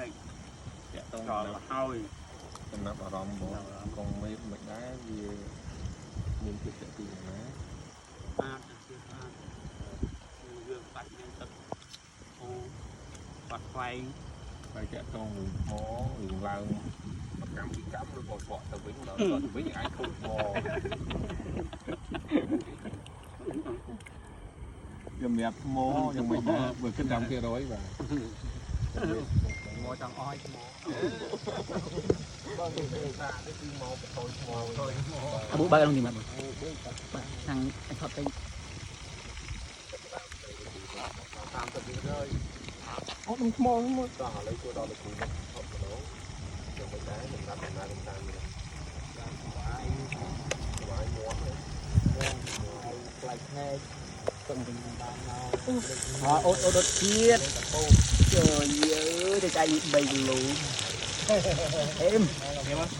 ែក តាក់តង ចោលហើយ ចំណាប់អារម្មណ៍បងកងមេឃមិនដែរវាមានភាពតាក់ទាញយ៉ាងណា ស្អាតជាស្អាតវាបាច់មានទឹកអូបាត់ខ្វែង ហើយតាក់ទងនឹងថ្មរឿងឡើងប្រកម្មពីកម្មឬក៏បកទៅវិញដល់ទៅវិញអាចខូចថ្មសម្រាប់ថ្មយ៉ាងមិនដែរបើគិតតាមភាគរយបាទ មកចង់អស់ថ្ម បើគេថានេះគឺមកបន្ថយថ្មវិញ អាប៊ូបើកក្នុងនេះមកបាទខាងថតទៅ តាមទៅវិញហើយ អូដុំថ្មមួយ តោះឥឡូវចូលដល់លោកគ្រូមកថតម្ដងយ៉ាងមិនដែរសម្រាប់ដំណើរកំសាន្តនេះ បានស្វាយ ស្វាយមាត់ ហើយផ្លៃភ្នែក ទៅវិញ បានមក អអូតអូតអូតទៀតជើយយើទៅចៃ3គីឡូអេម គេមក